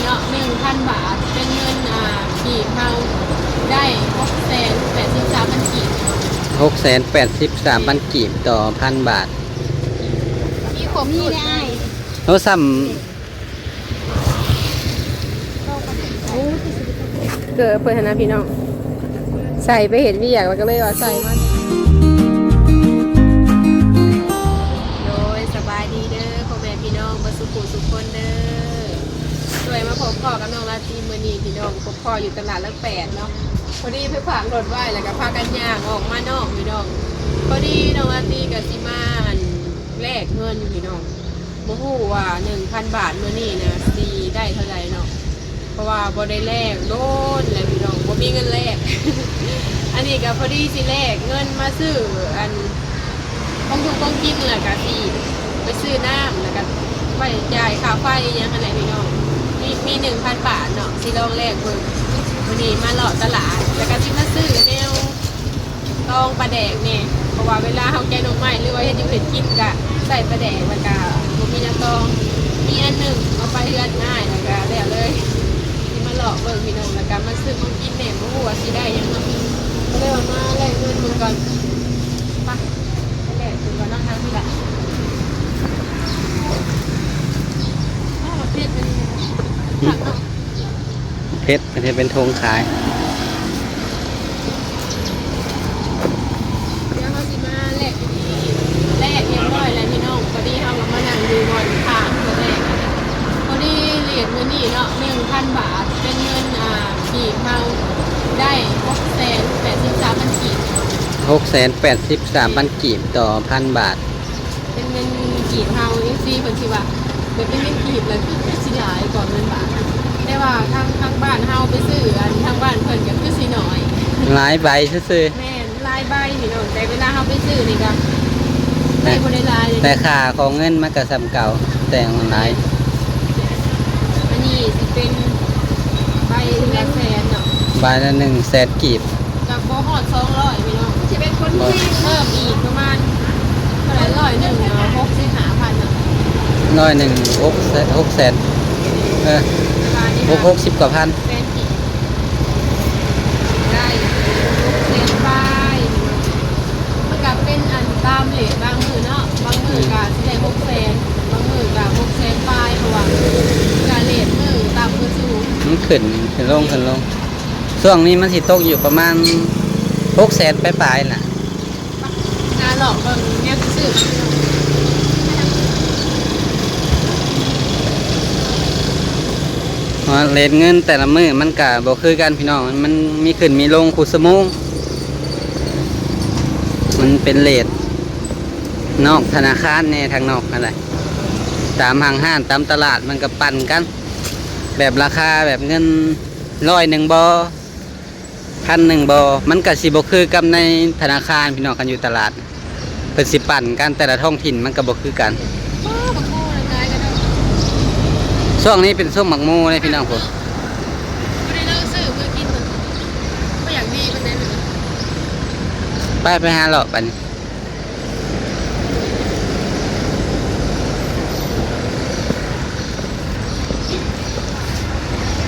ເນາະ ໜຶ່ງພັນບາດ ເປັນເງິນ ອ່າ ກີບເຮົາໄດ້ຫົກແສນແປດສິບສາມພັນກີບ ຫົກແສນແປດສິບສາມພັນກີບຕໍ່ພັນບາດ. ມີຄົບ ມີໄດ້ ໂອ້ ສ່ຳ ເກີບເພິ່ນຫັ້ນນະພີ່ນ້ອງ ໃສ່ໄປເຮັດວຽກ ແລ້ວກໍເລີຍວ່າໃສ່ມາ. ໂດຍ ສະບາຍດີເດີພໍ່ແມ່ພີ່ນ້ອງເບິດສູ່ຜູ້ສູ່ຄົນເດີ. ໂດຍ ມາພົບພໍ້ກັບນ້ອງລາຕີມື້ນີ້ພີ່ນ້ອງ ພົບພໍ້ຢູ່ຕະຫຼາດຫຼັກແປດເນາະ. ພໍດີໄປຝາກລົດໄວ້ ແລ້ວກໍພາກັນຍ່າງອອກມານອກພີ່ນ້ອງ. ພໍດີນ້ອງລາຕີກໍຊິມາ ອັນ ແລກເງິນພີ່ນ້ອງ. ບໍ່ຮູ້ວ່າໜຶ່ງພັນບາດມື້ນີ້ນະ ຊິໄດ້ເທົ່າໃດເນາະ ເພາະວ່າບໍ່ໄດ້ແລກດົນແລ້ວພີ່ນ້ອງ ບໍ່ມີເງິນແລກ. ອັນນີ້ກໍພໍດີຊິແລກເງິນມາຊື້ ອັນ ຂອງຢູ່ຂອງກິນ ແລ້ວກໍຊິໄປຊື້ນ້ຳ ແລ້ວກໍໄປຈ່າຍຄ່າໄຟອີ່ຫຍັງຫັ້ນແຫຼະພີ່ນ້ອງ. ມີ ມີໜຶ່ງພັນບາດເນາະ ຊິລອງແລກເບິ່ງ. ມື້ນີ້ມາເລາະຕະຫຼາດ ແລ້ວກໍຊິມາຊື້ແນວ ຕອງປາແດກແດ່ ເພາະວ່າເວລາເຮົາແກງໜໍ່ໄມ້ ຫຼືວ່າເຮັດຢູ່ເຮັດກິນກະໃສ່ປາແດກ ແລ້ວກະບໍ່ມີແນວຕອງ. ມີອັນໜຶ່ງເອົາໄປເຮືອນອ້າຍ ແລ້ວກະແລ້ວເລີຍ. ຊິມາເລາະເບິ່ງພີ່ນ້ອງ ແລ້ວກະມາຊື້ຂອງກິນແດ່ ບໍ່ຮູ້ວ່າຊິໄດ້ຫຍັງເນາະ. ກໍເລີຍວ່າມາແລກເງິນເບິ່ງກ່ອນ. ໄປ ໄປແລກເບິ່ງກ່ອນເນາະ ທາງນີ້ລະ. ອ້າວ ເຜັດມັນຄັກເນາະ. ເພັດ ເຮັດເປັນຖົງຂາຍ. ດຽວເຮົາຊິມາແລກຢູ່ທີ່ ແລກຮຽບຮ້ອຍແລ້ວພີ່ນ້ອງ. ພໍດີເຮົາກໍມານັ່ງຢູ່ບ່ອນທາງເພິ່ນແລກ. ພໍດີເລດມື້ນີ້ເນາະ ໜຶ່ງພັນບາດ ເປັນເງິນ ອ່າ ກີບເຮົາໄດ້ຫົກແສນແປດສິບສາມພັນກີບ ຫົກແສນແປດສິບສາມພັນກີບຕໍ່ພັນບາດ. ເປັນເງິນກີບເຮົາ ເອັຟຊີ ເພິ່ນຊິວ່າ ແບບເປັນເງິນກີບແລ້ວຄື ຄືຊິຫຼາຍກວ່າເງິນບາດ. ແຕ່ວ່າທາງ ທາງບ້ານເຮົາໄປຊື້ ອັນທາງບ້ານເພິ່ນກໍຄືຊິໜ້ອຍ ຫຼາຍໃບຊື່ໆ. ແມ່ນ ຫຼາຍໃບພີ່ນ້ອງ ແຕ່ເວລາເຮົາໄປຊື້ນີ້ກໍໄດ້ບໍ່ໄດ້ຫຼາຍເລີຍ ແຕ່ຄ່າຂອງເງິນມັນກໍສ່ຳເກົ່າ ແຕ່ງຫຼາຍ. ອັນນີ້ຊິເປັນໃບລະແສນເນາະ ໃບລະໜຶ່ງແສນກີບ. ກໍບໍ່ຮອດສອງຮ້ອຍພີ່ນ້ອງ ຊິເປັນຄົນ ບໍ່ ເພີ່ມອີກປະມານເທົ່າໃດ ຮ້ອຍໜຶ່ງເນາະ ຫົກສິບຫ້າພັນເນາະ ຮ້ອຍໜຶ່ງ ຫົກແສນ ຫົກແສນ ເອີ ປະມານນີ້ ຫົກ ຫົກສິບກວ່າພັນ ແສນກີບ ໄດ້ຫົກແສນປາຍ. ມັນກໍເປັນອັນຕາມເລດບາງມື້ເນາະ ບາງມື້ກໍຊິໄດ້ຫົກແສນ ບາງມື້ກໍຫົກແສນປາຍ ເພາະວ່າກໍເລດມື້ຕ່ຳກວ່າສູງ ມັນຂຶ້ນ ຂຶ້ນລົງ ຂຶ້ນລົງ. ຊ່ວງນີ້ມັນຊິຕົກຢູ່ປະມານຫົກແສນປາຍໆ ນະ. ຫາເລາະເບິ່ງແນວຊື່ໆ ເພາະເລດເງິນແຕ່ລະມື້ມັນກະບໍ່ຄືກັນພີ່ນ້ອງ ມັນມີຂຶ້ນມີລົງຄູ່ຊົ່ວໂມງ. ມັນເປັນເລດນອກທະນາຄານແດ່ ທາງນອກຫັ້ນແຫຼະ ຕາມຫ້າງຮ້ານ ຕາມຕະຫຼາດ ມັນກະປັ່ນກັນ ແບບລາຄາແບບເງິນຮ້ອຍໜຶ່ງບໍ ພັນໜຶ່ງບໍ ມັນກະຊິບໍ່ຄືກັບໃນທະນາຄານພີ່ນ້ອງ. ຄັນຢູ່ຕະຫຼາດ ເພິ່ນຊິປັ່ນກັນ ແຕ່ລະທ້ອງຖິ່ນມັນກະບໍ່ຄືກັນ. ໂອ້ ບັກໂມຫຼາຍໆ ເດ້ອ ຊ່ວງນີ້ເປັນຊ່ວງບັກໂມເດ້ພີ່ນ້ອງ. ບໍ່ໄດ້ເລີກຊື້ເພື່ອກິນ ບໍ່ຢາກດີປານໃດເລີຍ. ໄປ ໄປຫາເລາະໄປ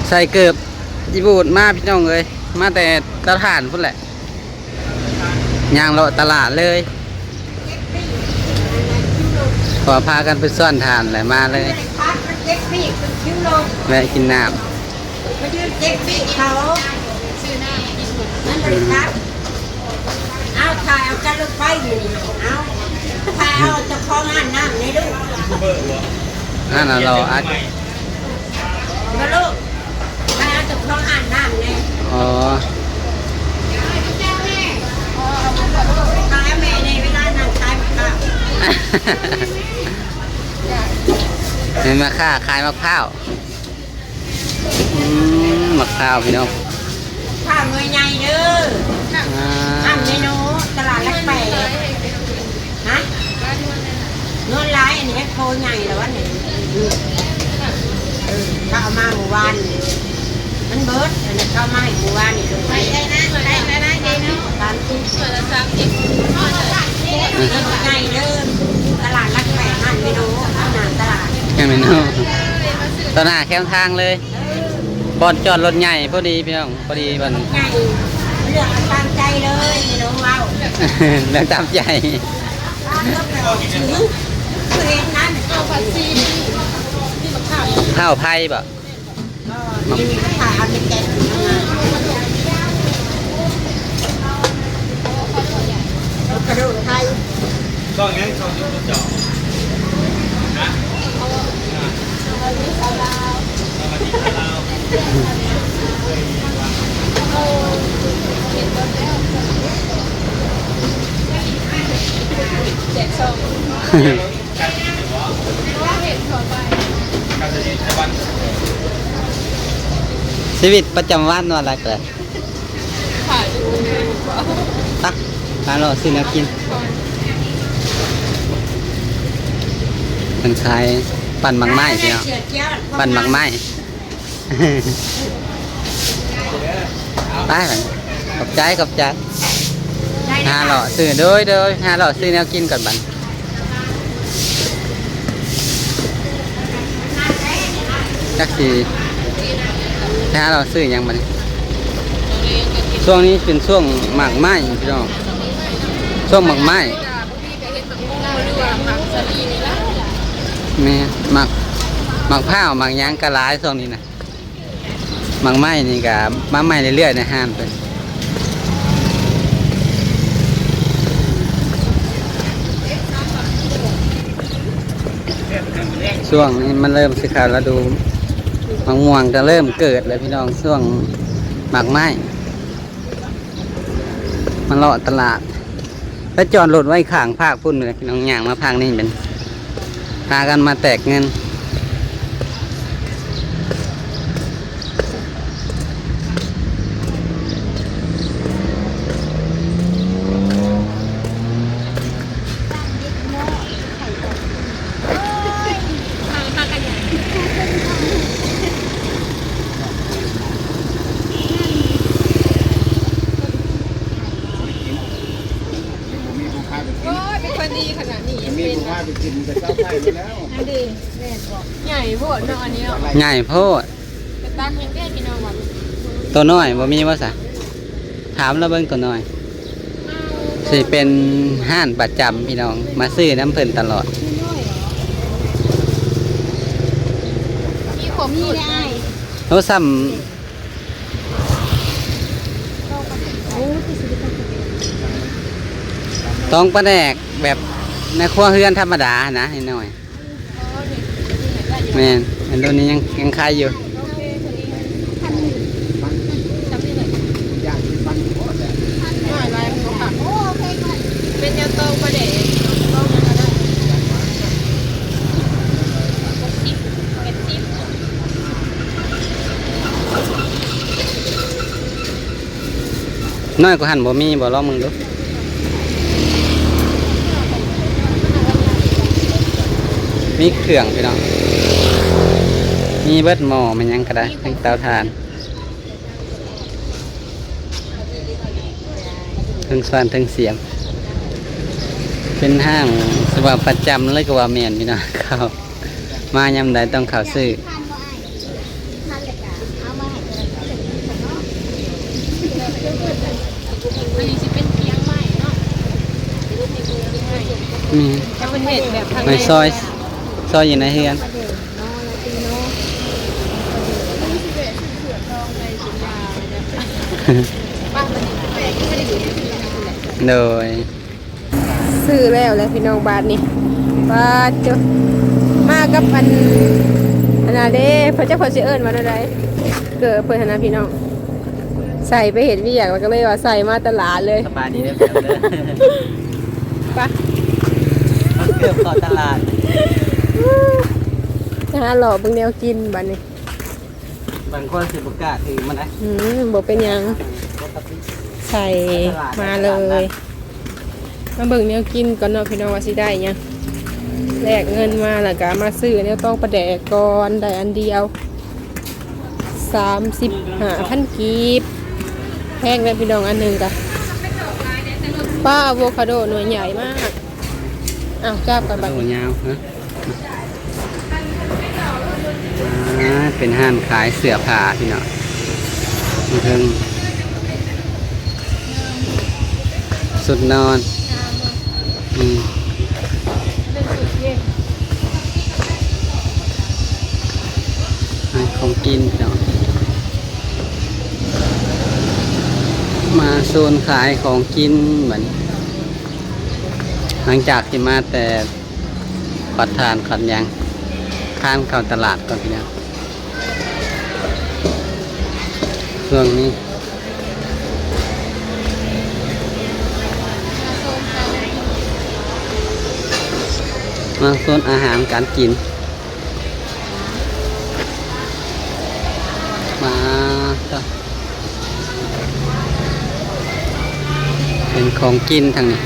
ໃສ່ເກີບ ອີບູດມາພີ່ນ້ອງເອີຍ ມາແຕ່ຕະຖານພຸ້ນແຫຼະ ຍ່າງເລາະຕະຫຼາດເລີຍ ເພາະວ່າພາກັນໄປຊ້ອນຖ່ານແຫຼະ ມາເລີຍ ແວະກິນນ້ຳ ມາຢືນເກັບປີ້ເຂົາ ມັນບໍ່ໄດ້ກັບ. ເອົາ ຖ່າຍເອົາຈັດລົດໄຟຢູ່ນີ້ ເອົາ ຖ່າຍເອົາເຈົ້າຂອງຮ້ານນ້ຳນີ້ລູກ ຫັ້ນນະ ລໍອັດ ບໍ່ລູກ ຖ່າຍເອົາເຈົ້າຂອງຮ້ານນ້ຳນີ້. ອໍ ຖ່າຍແມ່ນີ້ ເວລານັ່ງຂາຍໝາກພ້າວ ເຫັນແມ່ຄ້າຂາຍໝາກພ້າວ. ອືມ ໝາກພ້າວພີ່ນ້ອງ ພ້າວໜ່ວຍໃຫຍ່ເດີ. ອ່າ ອ້ຳເມນູ ຕະຫຼາດຫຼັກແປດ ຮະ ນວນຫຼາຍ ອັນນີ້ແມ່ນໂພໃຫຍ່ແລ້ວວະນີ້. ອືມ ເອີ ເຂົາເອົາມາມື້ວານນີ້ ມັນເບີດ ອັນນີ້ເຂົາເອົາມາໃຫ້ມື້ວານນີ້. ໄດ້ນະ ໄດ້ນະ ໄດ້ເນາະ ສາມສິບ ຖ້ວຍລະສາມສິບ ໃຫຍ່ເດີ ຕະຫຼາດຫຼັກແປດ ຮ້ານເມນູ ຮ້ານຕະຫຼາດ ຮ້ານເມນູ. ຕໍ່ໜ້າແຄມທາງເລີຍ. ເອີ ບ່ອນຈອດລົດໃຫຍ່ພໍດີພີ່ນ້ອງ ພໍດີບ່ອນ ໃຫຍ່ ເລືອກເອົາຕາມໃຈເລີຍ ພີ່ນ້ອງເວົ້າ ເລືອກຕາມໃຈ. ຄືເຫັນນັ້ນ ເຂົ້າໄຜ່ບໍ່? ເອີ ນີ້ ນີ້ ຖ້າເອົາໃນແກງ ກະດູກໄທ ຊ່ອງຫຍັງ? ຊ່ອງຢູທູບເຈົ້າ? ຮະ? ສະຫວັດດີຊາວລາວ ສະຫວັດດີຊາວລາວ. ຊີວິດປະຈຳວັນວ່າຫຼັກແຫຼະ ໄປ ຫາເລາະຊື້ແນວກິນ. ເພິ່ນຂາຍປັ່ນໝາກໄມ້ພີ່ນ້ອງ ປັ່ນໝາກໄມ້. ໄປ ຂອບໃຈ ຂອບໃຈ. ຫາເລາະຊື້ ໂດຍ ໂດຍ ຫາເລາະຊື້ແນວກິນກ່ອນບັດ ຈັກຊິໄປຫາເລາະຊື້ຫຍັງບັດນີ້. ຊ່ວງນີ້ເປັນຊ່ວງໝາກໄມ້ພີ່ນ້ອງ ຊ່ວງໝາກໄມ້. ແມ່ນ ໝາກ ໝາກພ້າວ ໝາກຫຍັງກະຫຼາຍຊ່ວງນີ້ນະ. ໝາກໄມ້ນີ້ກະມາໃໝ່ເລື້ອຍໆ ໃນຮ້ານເພິ່ນ. ຊ່ວງນີ້ມັນເລີ່ມຊິເຂົ້າລະດູ ໝາກມ່ວງກະເລີ່ມເກີດແລ້ວພີ່ນ້ອງ ຊ່ວງໝາກໄມ້. ມາເລາະຕະຫຼາດ ໄປຈອດລົດໄວ້ຂ້າງພາກພຸ້ນເລີຍ ພີ່ນ້ອງ ຍ່າງມາພາກນີ້ເປັນ ພາກັນມາແຕກເງິນ. ໂອ້ຍ ເປັນຄົນດີຂະໜາດນີ້ ມີຜູ້ພາໄປກິນ ມັນກະເຊົາໄປແລ້ວ. ອັນນີ້ແມ່ນບໍ່? ໃຫຍ່ໂພດເນາະ ອັນນີ້ເນາະ ໃຫຍ່ໂພດ. ໄປຕັດຫຍັງເດ້ພີ່ນ້ອງວ່າ ໂຕນ້ອຍບໍ່ມີບໍ່ຊະ? ຖາມລາວເບິ່ງໂຕນ້ອຍ. ຊິເປັນຮ້ານປະຈຳພີ່ນ້ອງ ມາຊື້ນຳເພິ່ນຕະຫຼອດ. ມີຄົບ ມີໄດ້ອ້າຍ. ໂອ້ ສ່ຳ ໂອ້ ຄືຊິໄດ້ຕ້ອງປາແດກ ຕ້ອງປາແດກແບບໃນຄົວເຮືອນທຳມະດາຫັ້ນນະ ນ້ອຍ. ແມ່ນ ອັນໂດນນີ້ຍັງ ຍັງຂາຍຢູ່. ເປັນແນວຕອງປາແດກ ຕອງຫຍັງກະໄດ້. ຫົກສິບ ເຈັດສິບ. ນ້ອຍກວ່າຫັ້ນບໍ່ມີບໍ່? ລອງເບິ່ງດູ. ມີເຄື່ອງພີ່ນ້ອງ ມີເບິດ ໝໍ້ແມ່ນຫຍັງກະໄດ້ ມີເຕົາຖ່ານ ເທິງສວ່ານເທິງສຽມ. ເປັນຮ້ານສະບາບປະຈຳເລີຍກະວ່າແມ່ນພີ່ນ້ອງ ເຂົ້າ ມາຍາມໃດຕ້ອງເຂົ້າຊື້. ອັນນີ້ຊິເປັນຄຽງໄມ້ເນາະ ອືມ ແຕ່ເພິ່ນເຮັດແບບທາງໃນ ໄມ້ຊອຍ ຊອຍຢູ່ໃນເຮືອນ. ໂດຍ. ຊື້ແລ້ວແຫຼະພີ່ນ້ອງ ບາດນີ້ ປາດໂທ້ ມາກັບອັນ ອັນນັ້ນເດ້ ເພິ່ນ ຈັກເພິ່ນຊິເອີ້ນວ່າແນວໃດ ເກີບເພິ່ນຫັ້ນນະພີ່ນ້ອງ ໃສ່ໄປເຮັດວຽກ ແລ້ວກະເລີຍວ່າໃສ່ມາຕະຫຼາດເລີຍ. ສະບາຍດີເດີພີ່ນ້ອງເດີ ໄປ ເກີບເຂົ້າຕະຫຼາດ ຫາເລາະເບິ່ງແນວກິນບາດນີ້. ບາງຄົນຊິບໍ່ກ້າຖືມັນນະ ອືມ ບໍ່ເປັນຫຍັງ ປົກກະຕິ ໃສ່ມາເລີຍ. ມາເບິ່ງແນວກິນກ່ອນເນາະພີ່ນ້ອງວ່າຊິໄດ້ຫຍັງ ແລກເງິນມາແລ້ວກະມາຊື້ແນວຕອງປາແດກກ່ອນ ໄດ້ອັນດຽວ ສາມສິບຫ້າພັນກີບ ແພງເດີພີ່ນ້ອງ ອັນໜຶ່ງກະ ປ້າ ອາໂວຄາໂດໜ່ວຍໃຫຍ່ມາກ. ອ້າວ ຈັບກ່ອນບາດ ໂອ້ ຍາວ ຮະ. ເ ອ່າ ເປັນຮ້ານຂາຍເສື້ອຜ້າພີ່ນ້ອງ ເທິງ ຊຸດນອນ ອືມ ຮ້ານຂອງກິນເນາະ ມາໂຊນຂາຍຂອງກິນບັດນີ້ ຫຼັງຈາກທີ່ມາແຕ່ ຂອດຖ່ານຂອດຫຍັງ ຄານເຂົ້າຕະຫຼາດກ່ອນພີ່ນ້ອງ ຊ່ວງນີ້ ມາໂຊນອາຫານການກິນ ມາ ເປັນຂອງກິນທາງນີ້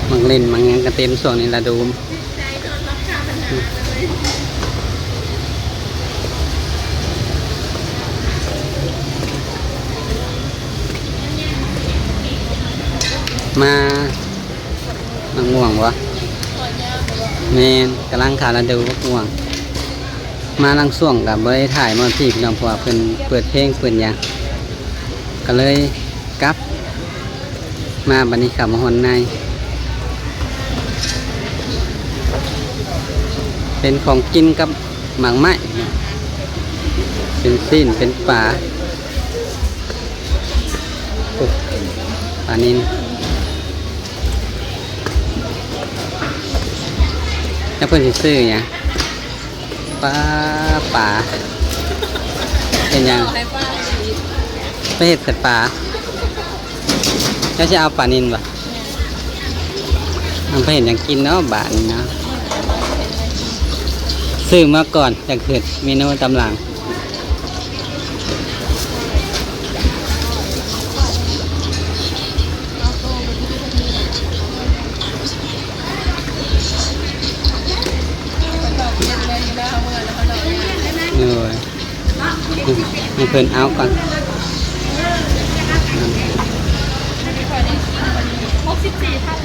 ໝາກເຫຼັ້ນໝາກຫຍັງກະເຕັມ ຊ່ວງນີ້ລະດູມ ມາ ໝາກມ່ວງບໍ່? ແມ່ນ ກຳລັງເຂົ້າລະດູໝາກມ່ວງ ມາລາງຊ່ວງກະບໍ່ໄດ້ຖ່າຍມາທີ່ພີ່ນ້ອງ ເພາະວ່າເພິ່ນເປີດເພງເປີດຫຍັງ ກະເລີຍກັບມາ ບັດນີ້ເຂົ້າມາຮອດໃນ ເປັນຂອງກິນກັບໝາກໄມ້ ເປັນຊີ້ນເປັນປາ ໂອ້ ປານິນ ແລ້ວເພິ່ນຊິຊື້ຫຍັງ? ປາ ປາ ເຮັດຫຍັງ? ໄປເຮັດໃສ່ປາ ເຈົ້າຊິເອົາປານິນບໍ່? ເອົາໄປເຮັດຫຍັງກິນເນາະບາດນີ້ເນາະ ຊື້ມາກ່ອນ ຢາກເຮັດເມນູຕາມຫຼັງ. ໂດຍ ໃຫ້ເພິ່ນເອົາກ່ອນ ຫົກສິບສີ່ພັນ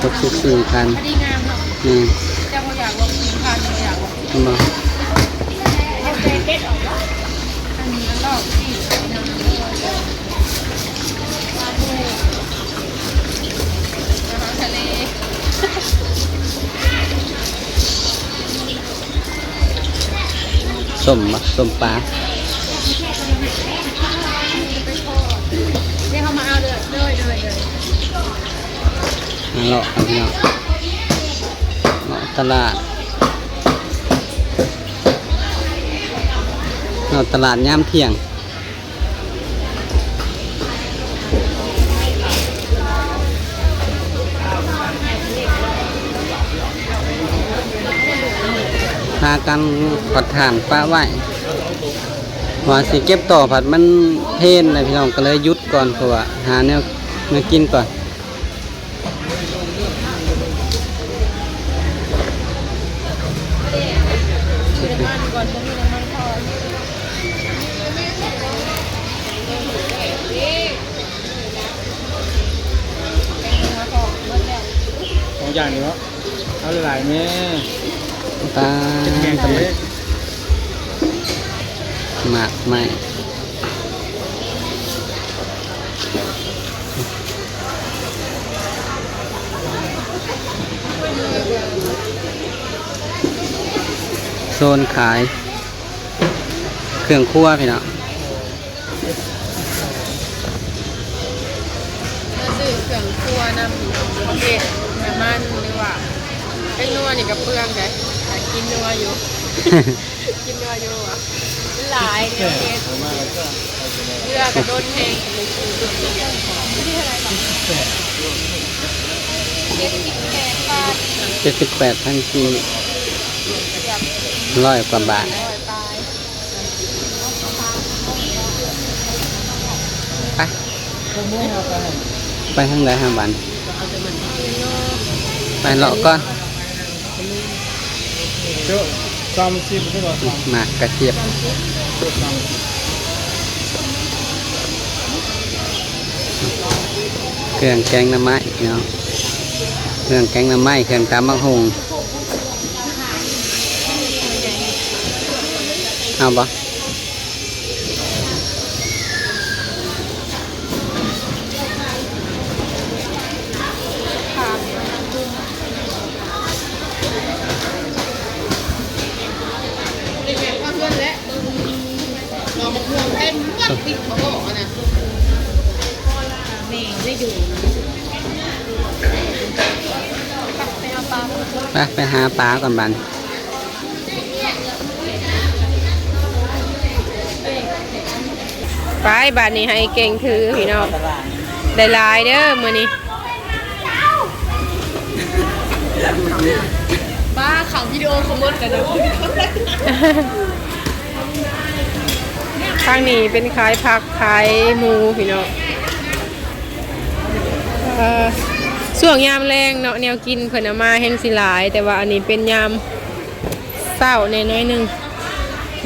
ຫົກສິບສີ່ພັນ ພໍດີງາມເນາະ ອືມ ເຈົ້າບໍ່ຢາກລອງຊີມ ທ່ານບໍ່ຢາກລອງຊີມ ແມ່ນບໍ່? ອັນນີ້ລອກຊີມ ອາຫານທະເລ. ສົ້ມບໍ່? ສົ້ມປາ ດຽວເຮົາມາເອົາເດີ ໂດຍ ໂດຍ ໂດຍ ມາເລາະກັນເນາະ ເລາະຕະຫຼາດ ເລາະຕະຫຼາດຍາມທ່ຽງ. ພາກັນຂອດຖ່ານປະໄວ້ ວ່າຊິເກັບຕໍ່ ພັດມັນເພນນະພີ່ນ້ອງ ກະເລີຍຢຸດກ່ອນ ເພາະວ່າຫາແນວ ແນວກິນກ່ອນ. ຊື້ນ້ຳມັນກ່ອນ ບໍ່ມີນ້ຳມັນພໍ ສອງຢ່າງນີ້ເນາະ ເອົາຫຼາຍໆແມ່ ປາ ເຮັດແກງເດ້ ໝາກໄມ້. ໂຊນຂາຍເຄື່ອງຄົວພີ່ນ້ອງ ມາຊື້ເຄື່ອງຄົວນຳ ປະເພດນ້ຳມັນ ຫຼືວ່າແປ້ງນົວນີ້ກະເປືອງເດ້ ກິນນົວຢູ່. ກິນເໜື່ອຢູ່ຫວາ? ມັນຫຼາຍແນວເຮັດ ເກືອກະດົນແຮງ ເຈັດສິບແປດພັນກີບ ຮ້ອຍກວ່າບາດ. ໄປ ໄປທາງໃດຫາບັນ? ໄປເລາະກ່ອນ. ໝາກກະຈຽບ ເຄື່ອງແກງໜໍ່ໄມ້ເນາະ ເຄື່ອງແກງໜໍ່ໄມ້ ເຄື່ອງຕຳບັກຫຸ່ງ. ເອົາບໍ່? ໄປ ໄປຫາປາກ່ອນບາດນີ້. ໄປ ບາດນີ້ໃຫ້ເກັ່ງຖືພີ່ນ້ອງ ໄດ້ຫຼາຍເດີມື້ນີ້. ປ້າ ເຂົ້າວິດີໂອຂະໝົດແລ້ວເດີ. ທາງນີ້ເປັນຂາຍຜັກຂາຍໝູພີ່ນ້ອງ. ເອີ ຊ່ວງຍາມແລງເນາະ ແນວກິນເພິ່ນເອົາມາແຮງຊິຫຼາຍ ແຕ່ວ່າອັນນີ້ເປັນຍາມ ເຊົ້າແດ່ໜ້ອຍໜຶ່ງ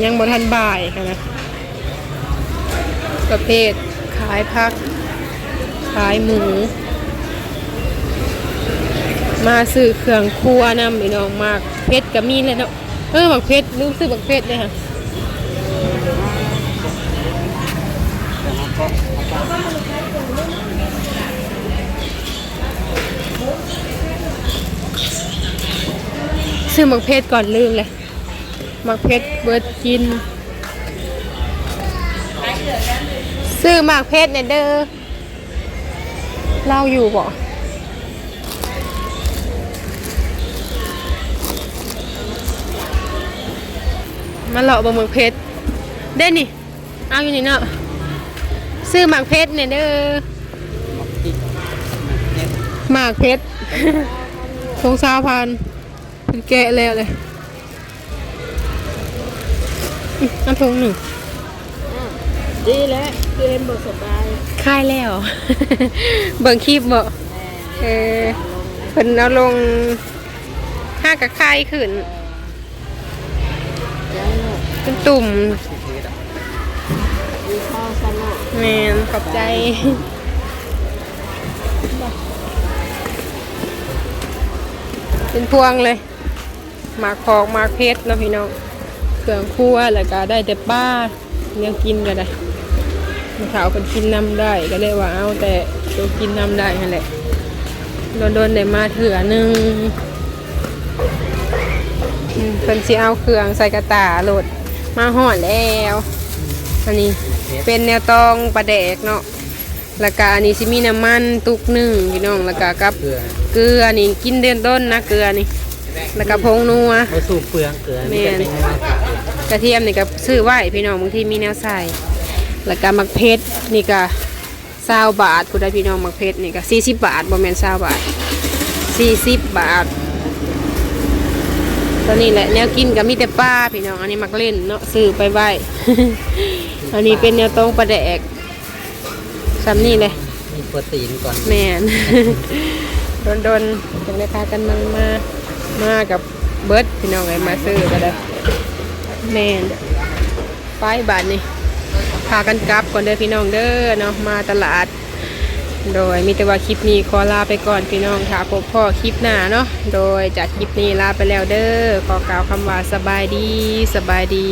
ຍັງບໍ່ທັນບ່າຍຫັ້ນນະ. ປະເພດຂາຍຜັກ ຂາຍໝູ ມາຊື້ເຄື່ອງຄົວນຳພີ່ນ້ອງ. ໝາກເຜັດກະມີແຫຼະເນາະ. ເອີ ໝາກເຜັດ ລືມຊື້ໝາກເຜັດເດ້ຫະ. ຊື້ໝາກເຜັດກ່ອນ ລືມເລີຍ. ໝາກເຜັດເບິດກິນ. ຊື້ໝາກເຜັດແດ່ເດີ. ລາວຢູ່ບໍ່? ມາເລາະເບິ່ງໝາກເຜັດເດ້ນີ້. ເອົາຢູ່ນີ້ເນາະ. ຊື້ໝາກເຜັດແດ່ເດີ. ໝາກເຜັດ ຖົງຊາວພັນ. ເພິ່ນແກະແລ້ວເລີຍ. ອືມ ເອົາຖົງໜຶ່ງ. ອືມ ດີແລ້ວ ຄືເຫັນບໍ່ສະບາຍ. ຂາຍແລ້ວ ເບິ່ງຄລິບບໍ່? ແມ່ນ. ເອີ ເພິ່ນເອົາລົງ ຫາກະຂາຍຂຶ້ນ. ເອີ ເປັນຕຸ່ມ. ແມ່ນ ຂອບໃຈ. ເປັນພວງເລີຍ. ໝາກພອກໝາກເຜັດເນາະພີ່ນ້ອງ ເຄື່ອງຄົວ ແລ້ວກະໄດ້ແຕ່ປາ ແນວກິນກະໄດ້. ແມ່ເຖົ້າເພິ່ນກິນນຳໄດ້ ກະເລີຍວ່າເອົາແຕ່ໂຕກິນນຳໄດ້ຫັ້ນແຫຼະ. ດົນໆໄດ້ມາເທື່ອໜຶ່ງ. ອືມ ເພິ່ນຊິເອົາເຄື່ອງໃສ່ກະຕ່າໂລດ. ມາຮອດແລ້ວ. ອັນນີ້ເປັນແນວຕອງປາແດກເນາະ. ແລ້ວກະອັນນີ້ຊິມີນ້ຳມັນຕຸກໜຶ່ງພີ່ນ້ອງ ແລ້ວກະກັບເກືອ ເກືອນີ້ກິນດົນໆນະ ເກືອນີ້ ແລ້ວກະຜົງນົວ. ບໍ່ສູບເປືອງເກືອ. ແມ່ນ. ກະທຽມນີ້ກະຊື້ໄວ້ພີ່ນ້ອງ ບາງທີມີແນວໃສ່. ແລ້ວກະໝາກເຜັດນີ້ກະຊາວບາດພຸ້ນໃດ໋ພີ່ນ້ອງ. ໝາກເຜັດນີ້ກະສີ່ສິບບາດ ບໍ່ແມ່ນຊາວບາດ ສີ່ສິບບາດ. ຕອນນີ້ແຫຼະ ແນວກິນກະມີແຕ່ປາພີ່ນ້ອງ. ອັນນີ້ໝາກເລັ່ນເນາະ ຊື້ໄປໄວ້. ອັນນີ້ເປັນແນວຕອງປາແດກ. ຊ່ຳນີ້ແຫຼະ ມີໂປຣຕີນກ່ອນ. ແມ່ນ. ດົນໆ ຈັ່ງໄດ້ພາກັນມາ ມາ ມາກັບເບິດພີ່ນ້ອງເອີຍ ມາຊື້ກະໄດ້. ແມ່ນ. ໄປບາດນີ້ ພາກັນກັບກ່ອນເດີພີ່ນ້ອງເດີເນາະ ມາຕະຫຼາດ. ໂດຍ ມີແຕ່ວ່າຄລິບນີ້ຂໍລາໄປກ່ອນພີ່ນ້ອງ ຖ້າພົບພໍ້ຄລິບໜ້າເນາະ. ໂດຍ ຈາກຄລິບນີ້ລາໄປແລ້ວເດີ ຂໍກ່າວຄຳວ່າສະບາຍດີ ສະບາຍດີ.